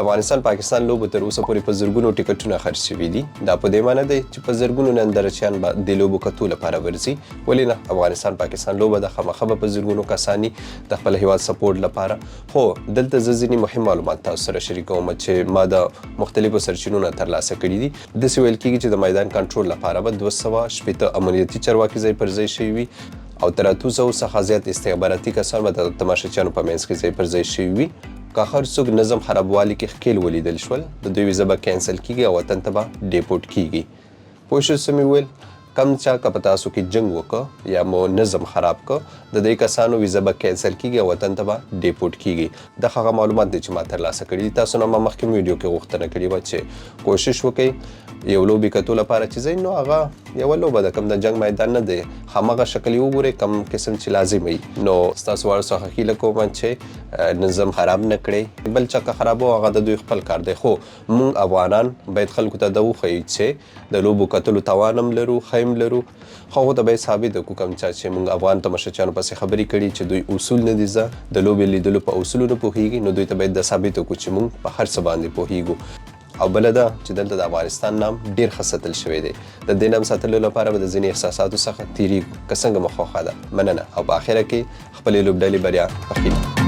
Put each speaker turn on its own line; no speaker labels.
د افغانستان پاکستان لوبو تر اوسه پورې په زرګونو ټکټونه خرڅ شوي دي. دا په دې معنی دی چې په زرګونو نندرچیان به د لوبو کتو لپاره ورځي. ولې نه، افغانستان پاکستان لوبه ده، خامخا به په زرګونو کسان وي د خپل هیواد سپورټ لپاره. خو دلته زه ځینې مهم معلومات تاسو سره شریکوم چې ما د مختلفو سرچینو نه ترلاسه کړي دي. داسې ویل کیږي چې د میدان کنټرول لپاره به 260 امنیتي چارواکي ځای پر ځای شوي وي او تر 800 څخه زیات استخباراتي کسان به د تماشاچیانو په منځ کې ځای پر ځای شوي وي. که هر څوک نظم خرابوالي کې ښکیل ولیدل شول، د دوی ویزه به کینسل کیږي او وطن ته به ډیپورټ کیږي. پوه شئ څه مې وویل؟ کم چا که په تاسو کې جنګ وکړ یا مو نظم خراب کړ، د دې کسانو ویزه به کینسل کیږي او وطن ته به ډیپورټ کیږي. دا هغه معلومات دي چې ما ترلاسه کړي دي. تاسو نه ما مخکې هم ویډیو کې غوښتنه کړې وه چې کوشش وکړئ یو لوبې کتو لپاره چې ځئ، نو هغه یوه لوبه ده، کوم د جنګ میدان نه دی، همغه شکل یې وګورئ کوم قسم چې لازم وي. نو ستاسو واړو څخه هیله کوم چې نظم خراب نه کړئ. بل چا که خرابو هغه د دوی خپل کار دی، خو موږ افغانان باید خلکو ته دا وښیو چې د لوبو کتلو توان هم لرو، ښه هم لرو. خو هغو ته باید ثابته کړو کوم چا چې موږ افغان تماشاچیانو پسې خبرې کړي چې دوی اصول نه دي زده، د لوبې لیدلو په اصولو نه پوهیږي، نو دوی ته باید دا ثابته کړو چې موږ په هر څه باندې پوهیږو. او بله دا چې دلته د افغانستان نام ډیر ښه ساتل شوی دی. د دې نام ساتلو لپاره به د ځینې احساساتو څخه تیریږو، که څنګه مو خوښه ده. مننه او په اخره کې خپلې لوبډلې بریا په هیله.